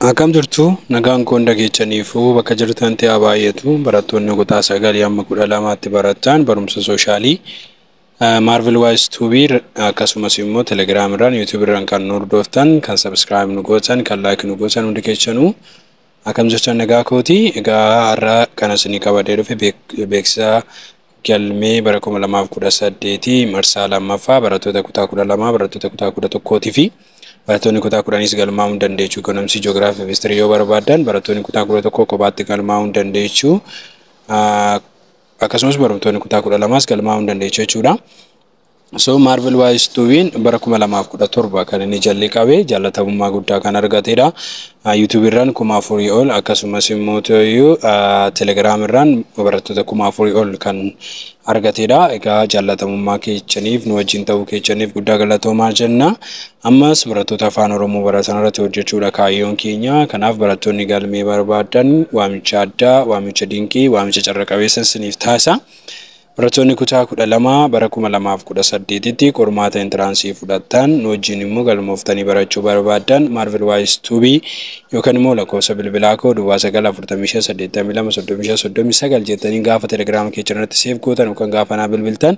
Akkam jirtu? Nagaan koo hunda keessaniifuu bakka jirtanitti haa baay'atu. Barattoonni kutaa 9 hamma 12tti baratan barumsa soshaalii Maarvel Waayis Tuubii akkasumas immoo Telegiraam irraan, Yuutuub irraan kan nu hordoftan, kan subscribe nu gootan, kan like nu gootan, hundi keessanuu akkam jirtan? Nagaa kooti. Egaa har'a kan isinii qabadee dhufe beeksisa galmee bara 2018 marsaa lammaffaa barattoota kutaa 12, barattoota kutaa 11 fi barattoonni kutaa 10s galmaa'uu hin dandeechu. Ikonomsii, ji'oogiraafii fi histirii yoo barbaaddan, barattoonni kutaa 11 kophaatti galmaa'uu hin dandeechu. Akkasumas barattoonni kutaa 12s galmaa'uu hin dandeechu jechuudha. So Marvel Wise Tuubiin bara 2017 kan inni jalqabe jaallatamummaa guddaa kan argatedha. YouTube irraan 4000 ol, akkasumas immoo Telegram irraan barattoota 4000 ol kan argatedha. Egaa jaallatamummaa keessaniif, nu wajjin ta'uu keessaniif guddaa galatoomaa jenna. Ammas barattoota Afaan Oromoo baratan irratti hojjechuudha kaayyoon keenya. Kanaaf barattoonni galmee barbaadan waamicha addaa, waamicha dinqii, waamicha carra qabeessa isiniif taasisa. Barattoonni kutaa 12 bara 2018tti qormaata entrance fudhattan, nu wajjin immoo galmooftanii barachuu barbaaddan, Marvel Wise Tuubii yookaan immoo lakkoofsa bilbilaa koo 0945823539 jettanii gaafa Telegiraama keessan irratti save gootan yookaan gaafa naa bilbiltan,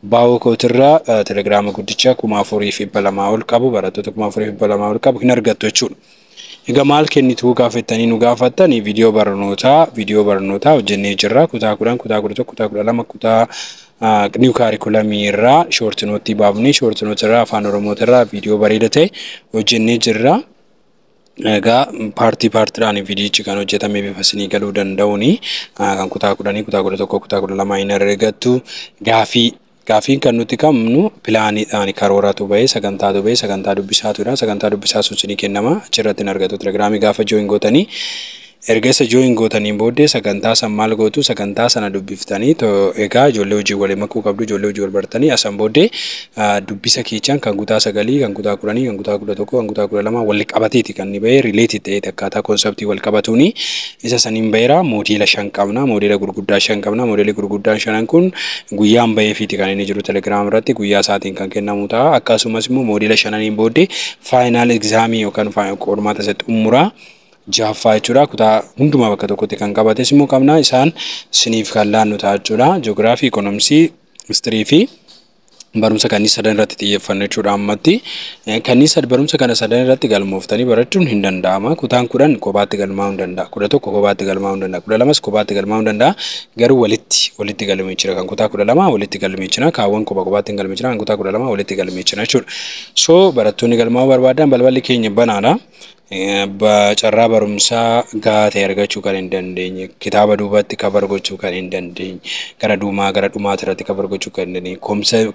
bio kootirraa Telegiraama guddicha 4200 ol qabu, barattoota 4200 ol qabu hin argattu jechuudha. Egaa maal kennituu gaafattanii nu gaafattan, viidiyoo barnootaa hojjennee jirra. Kutaa 10, kutaa 11, kutaa 12, kutaa new curriculum irraa short note baafnee, short note irraa, Afaan Oromootirraa viidiyoo bareeda ta'e hojjennee jirra. Egaa part partiidhaan viidiyichi kan hojjetame bifa isinii galuu danda'uuni kan kutaa 10, kutaa 11, kutaa 12 hin argattu. Gaafii. Gaafiin kan nuti qabnu planiidhaan karooratu bahee, sagantaatu bahee, sagantaa dubbisaatudha. Sagantaa dubbisaa sun isinii kennama. Achirratti hin argatu. Telegiraamii gaafa join gootanii, erga isa join gootaniin booddee sagantaa san maal gootu? Sagantaa sana dubbiftanii, egaa ijoollee hojii waliin makuu qabdu, ijoollee hojii wal bartanii, asan booddee dubbisa keechaan kan kutaa 9, kan kutaa 10, kan kutaa 11, kan kutaa 12 wal qabateeti kan inni bahee, related ta'eeti, akkaataa concept wal qabatuuni isa saniin baheera. Moodeela shan qabna, moodeela gurguddaa shan qabna. Moodeelli gurguddaan shanan kun guyyaan baheefiiti kan inni jiru. Telegiraam irratti guyyaa isaatiin kan kennamu ta'a. Akkasumas immoo moodeela shananiin booddee final exam yookaan qormaata isa xumuraa jahaffaa jechuudha. Kutaa hundumaa bakka tokkotti kan qabates immoo qabna. Isaan siniif kan laannu ta'a jechuudha. Ji'oogiraafii, ikonomsii, histirii fi barumsa kanneen sadan irratti xiyyeeffanna jechuudha ammatti. Kanneen barumsa kana sadan irratti galmooftanii barachuun hin danda'ama. Kutaan 10 kophaatti galmaa'uu hin danda'a. 11 kophaatti galmaa'uu hin danda'a. 12s kophaatti galmaa'uu hin danda'a. Garuu walitti galmeechina. Kan kutaa 12 walitti galmeechina. Kaawwan kopha kophaatti hin galmeechina. Kan kutaa 12 walitti galmeechina jechuudha. So barattoonni galmaa'uu barbaadan balballi keenya banaadha. Carraa barumsaa gahaa ta'e argachuu kan hin dandeenye, kitaaba duubatti cover gochuu kan hin dandeenye, gara dhumaa gara dhumaati irratti cover gochuu kan hin dandeenye,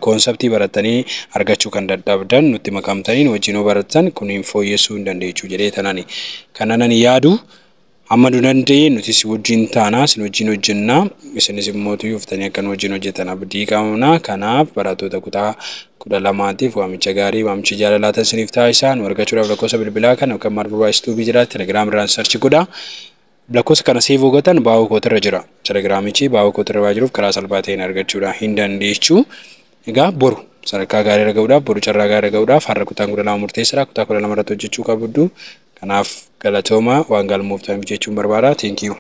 concept baratanii argachuu kan dadhabdan, nutti makamtanii wajjin yoo barattan kun hin fooyyessuu hin dandeechu jedhee tanani. Kana nan yaadu hamma nu danda'e nuti si wajjin taanaa, isin wajjin hojjennaa, isinis immoo tuyyuuftanii akka nu wajjin hojjetan abdii qabna. Kanaaf barattoota kutaa 12tiif waamicha gaarii, waamicha jaalalaa tan isiniif taasisaa. Nu argachuudhaaf lakkoofsa bilbilaa kana yookaan Marvel Wise Tuubii jira, Telegiraam irraan search godhaa. Lakkoofsa kana save gootan bio kootirra jira. Telegiraamichi bio kootirra waa jiruuf karaa salphaa ta'een argachuudha hin dandeechu. Egaa boru sadarkaa gaarii irra gahuudhaaf, boru carraa gaarii irra gahuudhaaf har'a kutaan 12 murteessaadha. Kutaa 12 irratti hojjechuu qabdu. Kanaaf galatooma waan galmooftaniif jechuun barbaada. Thank you.